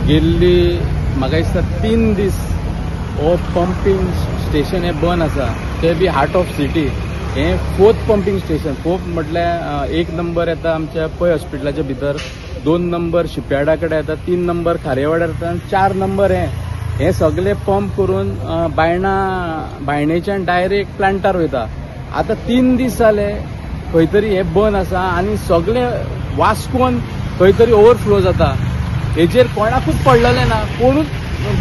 गेल्ली म्हाका दिसता 3 दीस हो पंपींग स्टेशन हे बंद आसा, ते बी हार्ट ऑफ सिटी. हे 4th pumping station. 4th म्हटल्यार 1 नंबर येता आमच्या पै हॉस्पिटलाच्या भितर, 2 नंबर शिपयार्डा कडेन येता, 3 नंबर खारेवाड्यार येता आनी 4 नंबर हे हे सगळे पंप करून बायणा बायणेच्यान डायरेक्ट प्लांटार वयता. आतां 3 दीस जाले खंय तरी हे बंद आसा आनी सगळे वास्कोन खंय तरी ओवरफ्लो जाता. हेजेर कोणाकूच पडलेलें ना, कोणूच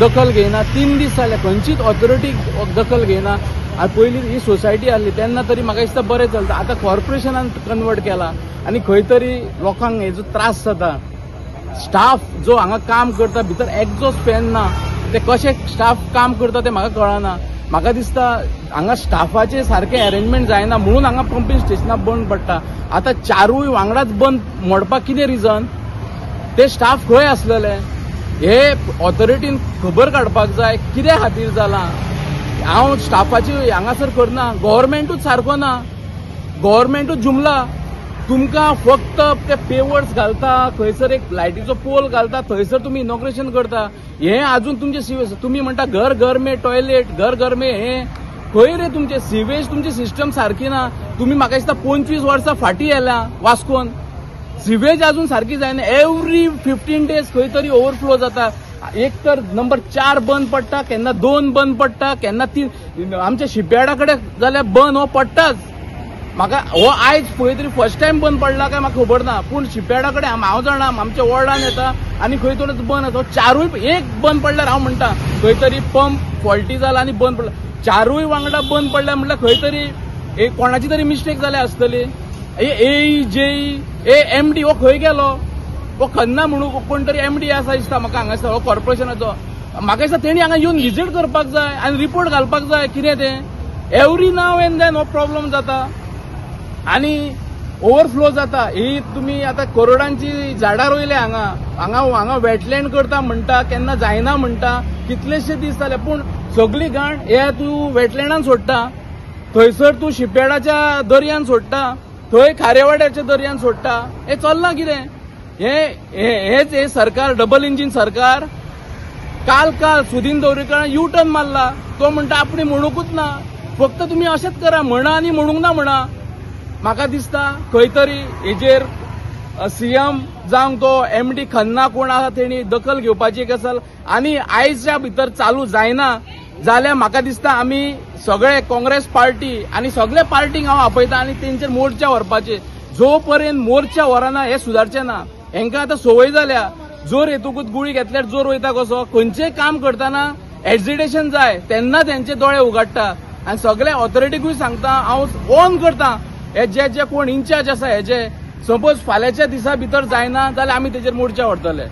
दखल घेयना. 3 दीस जाले खंयचीच ऑथॉरिटी दखल घेयना. आनी पयलीं ही सोसायटी आहली तेन्ना तरी म्हाका दिसता बरें चलता, आतां कॉर्पोरेशनान कन्वर्ट केला आनी खंय तरी लोकांक हेजो त्रास जाता. स्टाफ जो हांगा काम करता भितर एक्झॉस्ट फॅन ना, ते कशे स्टाफ काम करता ते म्हाका कळना. म्हाका दिसता हांगा स्टाफाचे सारकें अरेंजमेंट जायना म्हणून हांगा पंपींग स्टेशनां बंद पडटा. आतां 4 वांगडाच बंद मोडपाक कितें रिजन? ते स्टाफ खंय आसलेले हे ऑथॉरिटीन खबर काडपाक जाय कित्या खातीर जालां. हांव स्टाफाची हांगासर करना, गव्हर्मेंटूच सारको ना, गव्हर्मेंटूच जुमला. तुमकां फक्त ते पेवर्स घालता, खंयसर एक लायटीचो पोल घालता, थंयसर तुमी इनॉग्रेशन करता. हे अजून तुमचे सिवेज, तुमी म्हणटा घर घर में टॉयलेट, घर घर में, हे खंय रे तुमचे सिवेज? तुमची सिस्टम सारकी ना. तुमी म्हाका दिसता 25 वर्सां फाटीं येल्या वास्कोन, सिवेज अजून सारकी जायना. एवरी 15 डेज खंय तरी ओवरफ्लो जाता. एक तर नंबर 4 बंद पडटा, केन्ना 2 बंद पडटा, केन्ना 3. आमच्या शिपयार्डा कडेन जाल्यार बंद हो पडटाच. म्हाका हो आयज खंय तरी फर्स्ट टायम बंद पडला काय म्हाका खबर ना, पूण शिपयार्डा कडेन हांव जाणा आमच्या वॉर्डान येता आनी खंय तरी बंद आसा. 4 एक बंद पडल्यार हांव म्हणटा खंय तरी पंप फॉल्टी जाला आनी बंद पडला. 4 वांगडा बंद पडल्या म्हटल्यार खंय तरी एक कोणाची तरी मिस्टेक जाल्या आसतली. ए जेई ए एम डी हो खंय गेलो? हो खन्ना म्हणून कोण तरी एम डी आसा दिसता म्हाका हांगासर, हो कॉर्पोरेशनाचो. म्हाका दिसता तेणी हांगा येवन विजीट करपाक जाय आनी रिपोर्ट घालपाक जाय कितें तें. एवरी नाव एंड then हो प्रॉब्लम जाता आनी ओवरफ्लो जाता. ही तुमी आतां करोडांची झाडां रोयल्या हांगा हांगा हांगा वेटलँड करता म्हणटा, केन्ना जायना म्हणटा, कितलेशे दीस जाले. पूण सगळी घाण हे तूं वेटलँडान सोडटा, थंयसर तूं शिपयार्डाच्या दर्यान सोडटा, थंय खारेवाड्याच्या दर्यान सोडटा. हे चल्लां कितें? हे हेच हे सरकार, डबल इंजीन सरकार. काल काल सुदीन दवरीकरान यू टर्न मारला, तो म्हणटा आपणे म्हणूंकूच ना, फक्त तुमी अशेंच करा म्हणा आनी म्हणूंक ना म्हणा. म्हाका दिसता खंय तरी हेजेर सीएम जावं तो एम डी खन्ना कोण आसा तेणी दखल घेवपाची गजाल. आनी आयच्या भितर चालू जायना जाल्यार म्हाका दिसता आमी सगळे काँग्रेस पार्टी आनी सगळे पार्टींक हांव आपयता आनी तेंचेर मोर्चा व्हरपाचे. जो पर्यंत मोर्चा व्हरना हे सुदारचें ना. हेंकां आतां संवय जाल्या, जोर येतकूच गुळी घेतल्यार जोर वयता कसो. खंयचेय काम करतना एजिटेशन जाय तेन्ना तेंचे दोळे उगाडटा. आनी सगळे ऑथॉरिटीकूय सांगता हांव ऑन करता, हे जे जे कोण इन्चार्ज आसा हेजे सपोज फाल्यांच्या दिसा भितर जायना जाल्यार आमी तेजेर मोर्चा व्हरतले.